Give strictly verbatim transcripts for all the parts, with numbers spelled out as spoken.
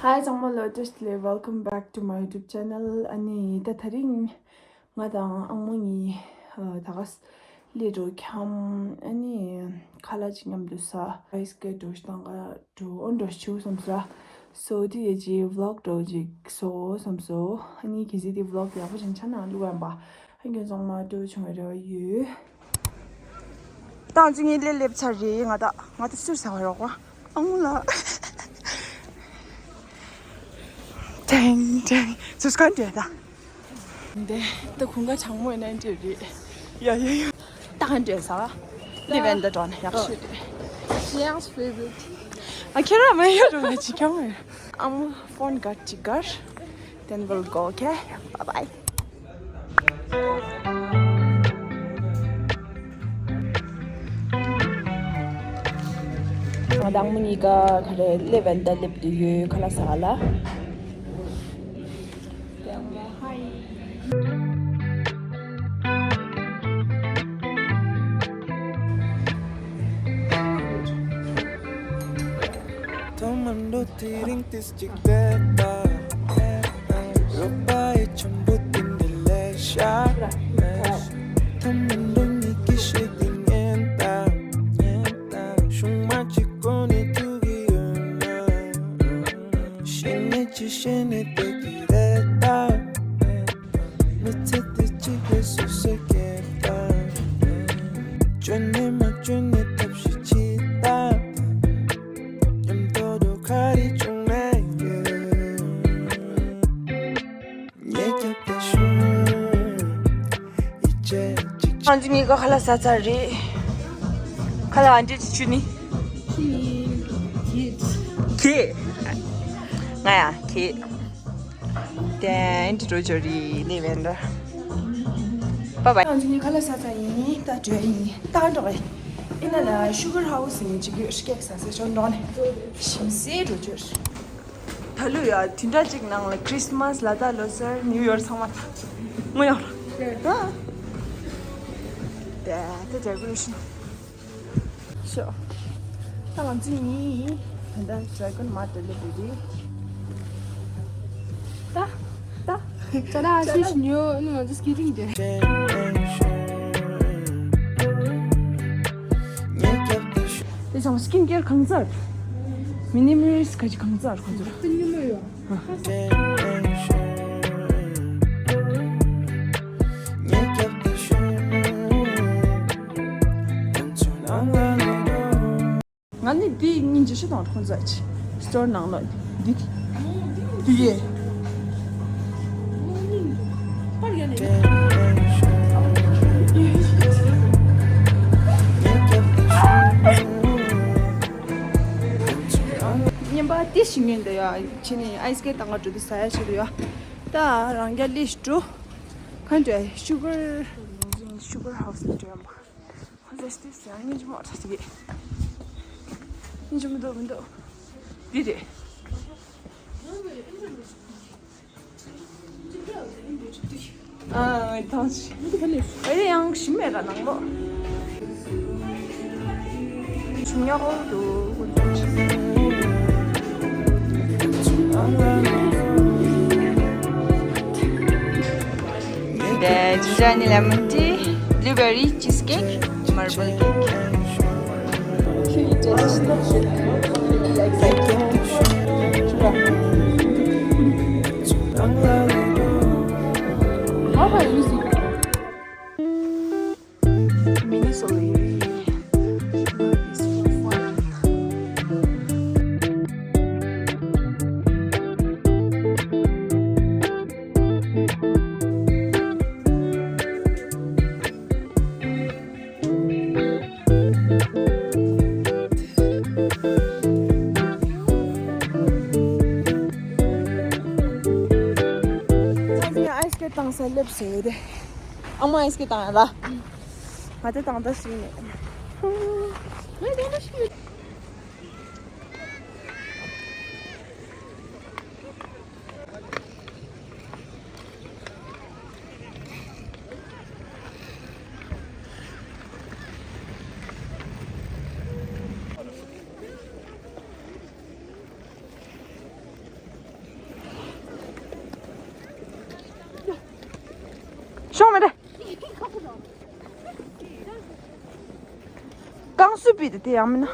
Hi ཚང་མ་ལ་བཀྲ་ཤིས་བདེ་ལེགས། Welcome back to my YouTube channel. ཨ་ནི་ད་དེ་རིང་ང་དང་ཨ་མོ་གཉིས་ཨ་ད་ག་སླེབས་འགྲོ་འཁྱམ། ཨ་ནི་ཁ་ལག་ཅིག་མཉམ་དུ་ཟ། ice skate འགྲོ་ཞིག་དང་ག་འགྲོ་ཨོ་འགྲོ་ཞིག་བྱེད་བསམ་སོང་། So དེ་ཡས་ཀྱི་vlog འགྲོ་ཅིག་བཟོ་བསམ་སོང་། ཨ་ནི་གལ་སྲིད་དེ་vlog ཡག་པོ་ཅིག་ཆགས་ན་བླུག་ཡམ་པ། ཨ་ཁྱོད་ཚང་མ་སྤྲོ་བྱུང་བའི་རེ་བ་ཡོད། ཏང་ཅི་ངའི་ལས་སླེབས་ཚར་རེད། ང་ད་ང་ད་སུར་ཟ་བ་རོགས་པ། ཨ་མོ་ལ། ཏེང་ཏེང་། སུས་ག་འདྲེ་ད། འདི་ད་ཁུང་ག་ཆང་མོ་ཡིན་ན་འདྲེ་རེད། ཡ་ཡ་ཡ། ད་ག་འདྲེ་ཟ་བ། ལི་བན་ད་འགྲོ་ན་ཡག་ཤོས་རེད། Xiang's favorite. ཨ་ཁྱེད་རང་མ་ཡོད་རུང་ང་ཅི་ཁྱོད་མ་ཡོད། ཨ་མོ་phone ག་ཅི་གར། Then we'll go, okay? Bye bye. ང་དང་མོ་གཉིས་ཀ་ག་རེ་ལེ་བན་ད་སླེབས་དུས་ཡོད་ཁ་ལག་ཟ་ག་ལ། ཐོག་མར་འགྲོ་དུས་རིང་དུས་གཅིག་བསྡད་པ། རོགས་པ་ཡི་འཆམ་པོ་དེ་འདི་ལས་ཤ། ཐོག་མར་འགྲོ་ནི་ཀི་ཤེས་དེ་ཉན་ད། ཉན་ད། ཤུང་མ་གཅིག་གོ་ནི་ཐུག་གི་ཡོད་ན། ཤེས་ནི་ཅི་ཤེས་ནི་དེ་གི་རེད་ད། མི་ཚེ་དེ་གཅིག་རེད་སུ་ཟེར་གི་ད། བཅོས་ནི་མ་བཅོས་ནི་ཐབས་ཤེས་ཅི་ད། མཉམ་དུ་འགྲོ་ག་རེ་བྱུང་ན་ཡོད། ངས་རྒྱབ་ཏུ་ཞུ། ཡིད་ཆེས་ཅིག་ཨང་ཅི་ངའི་ཀ་ཁ་ལག་ཟ་ཚར་རེད། ཁ་ལག་ཨང་ཅི་ཅི་ཆུ་ནི། ཁྱེད། ང་ཡ་ཁྱེད། དེ་འདྲི་འགྲོ་འགྲོ་རེད་ལེ་བན་ད། Bye bye. ཨང་ཅི་ངའི་ཁ་ལག་ཟ་ཚར་ཡིན། ད་འགྲོ་ཡིན། ད་འགྲོ་གི་ཡིན། ཨིན་ན་ལ་sugar house ཡིན་ཅིག་གི་སྐེག་ཟ་ཟེར་ཆོག་འགྲོ་ནས་ཞིམ་སེ་འགྲོ་རྒྱུ་རེད། ད་ལོ་ཡ་དུས་འདྲ་གཅིག་ནང་ལ་Christmas ལ་ད་ལོ་སར་New Year ཚང་མ་ད་ངོ་ཡོང་ར། ད་ད་ད་ད་གུ་ཤི་ཤོ། ད་ང་ཚོ་གཉིས་ད་ད་Dragon Mart ལ་འགྲོ་རེད། ད་ད་ཅ་ལག་ཅི་ཞིག་ཉོ་ནི་ང་ཚོ་skating དེ། དེ་ཚང་skin care གང་ཚར། Minimalist ག་ཅི་གང་ཚར་ཁོ་ཚོ། ང་ནི་འདི་སྙིང་རྗེ་ཞིག་དང་ཁོང་ཚོ་ཅི་store ནང་ལོགས་འདི་འདི་ཡེ། ཉན་པ་དེ་ཞིག་ཉན་འདི་ཡ་ཕྱི་ནས་ice skate བཏང་ག་འགྲོ་དུས་ཟ་ཡ་ཆེད་དུ་ཡ། ད་རང་རྒྱ་ལི་ཞིག་འགྲོ། ཁ་འདྲ་sugar sugar house ལ་འགྲོ་ཡ་མ། ཁོ་ཚོ་ཤི་ཟ་སྙིང་རྗེ་མོ་ར་ཞིག་རེད། སྙིང་རྗེ་མི་འདུག་མི་འདུག་འདི་རེད། ཨ་ཐང་ཆེ། ཨེ་ཡང་ཞིམ་མེད་ར་ནང་ལོགས། ཆུང་ཡག་པོ་འདུག་འདི་ginger lemon tea, blueberry cheesecake, marble cake. How about you? Mini Soleil. ice cream བཏང་ས་སླེབས་སོང་དེ། ཨ་མ་ice cream བཏང་ཡ་ལ། ང་ཚོ་བཏང་ད་ཞིག་ནས། ང་བཏང་ད་ཞིག་ནས། ཤོང་མེད་རེད། རྐང་སུ་པི་དེ་དེ་ཡང་མིན་ན།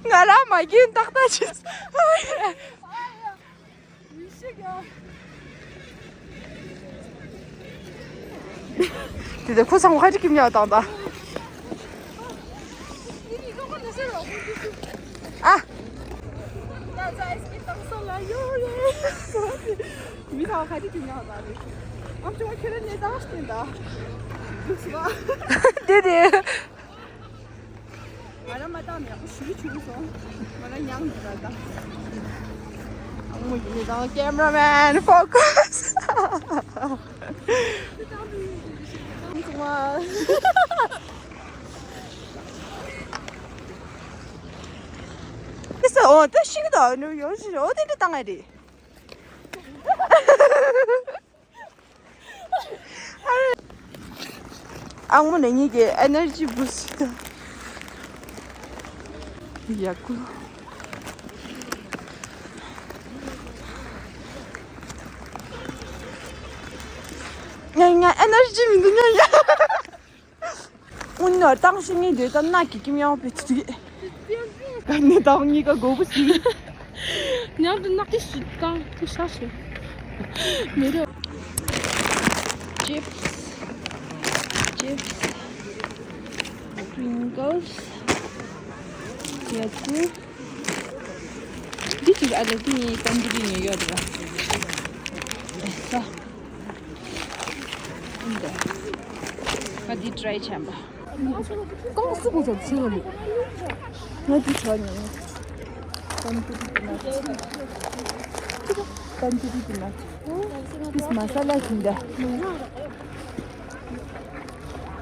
ང་རང་མ་གིན་ཏག་ཏག་ཅིག་དེ་དེ་ཁོ་ཚང་ཁ་ཅིག་གིམ་ཡག་དང་ད། ཨ། མི་ཚང་ཁ་ཅིག་གིམ་ཡག་དང་རེད། ཨམ་ཅོག་ཁྱེད་རང་ནས་ད་བ་སྟེན་ད། དེ་དེ། ང་རང་མ་བཏང་ནས་ཞུ་ཆུ་སོང་། ང་རང་ཉང་གི་ར་ད། ཨང་མོ་ཡིན་ནི་དང་། cameraman focus། ཨོ་ད་ཤིག་ད་ནུ་ཡོང་ཞིག་ཨོ་དེ་འདྲ་བཏང་ཨ་རེད། ཨང་མོ་ནས་ཉིད་ཀྱི་energy boost་དང་། ཡག་པོ། ང་ང་energy་མི་འདུག་ཉོ་ཡ། དངུལ་ནོར་བཏང་ཤེས་ངེས་འདོད་ད་ནག་གི་ཀྱིམ་ཡང་བེད་ཅིག་ག་ནས་བཏང་གཉིས་ཀ་དགོས་པོ་ཞིག་ཉམས་དུ་ནག་གི་ཞིག་བཏང་དུ་ཤ་ཞིག་མི་རེད། chips, chips, Pringles, ཡ་ཁུ། འདི་ཅིག་ཨ་ལེ་དེ་ངའི་ཏན་ཏན་ཡོད་རེད་པ། ས། ང་འདི་try་བྱས་པ། ཀོང་སུ་གོ་ཚོད་ཆེ་བ་རེད། ང་འདི་ཆོག་ནས། ཏན་ཏན་དེ་ན། ཏན་ཏན་དེ་ན། This masala kinda.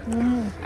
ཨུམ།